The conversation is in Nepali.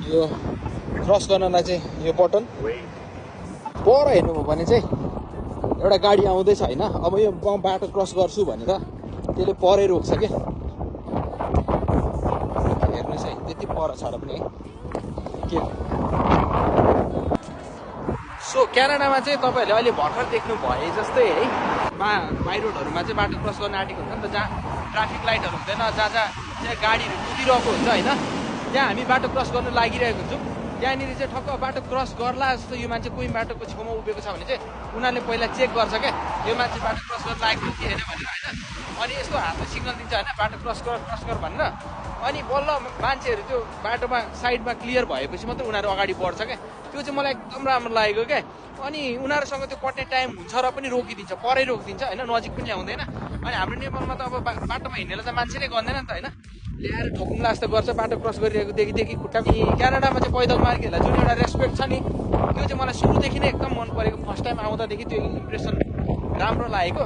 यो क्रस गर्नलाई चाहिँ यो बटन पर हेर्नुभयो भने चाहिँ एउटा गाडी आउँदैछ होइन। अब यो म बाटो क्रस गर्छु भनेर त्यसले परै रोक्छ क्या। हेर्नुहोस् है त्यति पर छ र पनि है के। सो क्यानाडामा चाहिँ तपाईँहरूले अहिले भर्खर देख्नु भए जस्तै है बाई रोडहरूमा चाहिँ बाटो क्रस गर्न आँटेको हुन्छ नि त, जहाँ ट्राफिक लाइटहरू हुँदैन, जहाँ त्यहाँ गाडीहरू कुदिरहेको हुन्छ होइन, त्यहाँ हामी बाटो क्रस गर्न लागिरहेको हुन्छौँ। त्यहाँनिर चाहिँ ठक्क बाटो क्रस गर्ला जस्तो यो मान्छे कोही बाटोको छेउमा उभिएको छ भने चाहिँ उनीहरूले पहिला चेक गर्छ क्या यो मान्छे बाटो क्रस गर्न लागेको कि होइन भनेर होइन। अनि यसको हातले सिग्नल दिन्छ होइन बाटो क्रस गर भनेर। अनि बल्ल मान्छेहरू त्यो बाटोमा साइडमा क्लियर भएपछि मात्रै उनीहरू अगाडि बढ्छ क्या। त्यो चाहिँ मलाई एकदम राम्रो लागेको क्या। अनि उनीहरूसँग त्यो कट्ने टाइम हुन्छ र पनि रोकिदिन्छ, परै रोकिदिन्छ होइन, नजिक पनि ल्याउँदैन। अनि हाम्रो नेपालमा त अब बाटोमा हिँड्नेलाई त मान्छेले गर्दैन नि त होइन, ल्याएर ठोकुङ्ला जस्तो गर्छ बाटो क्रस गरिरहेको देखि खुट्टा। क्यानाडामा चाहिँ पैदल मार्गीहरूलाई जुन एउटा रेस्पेक्ट छ नि त्यो चाहिँ मलाई सुरुदेखि नै एकदम मन परेको। फर्स्ट टाइम आउँदादेखि त्यो इम्प्रेसन राम्रो लागेको।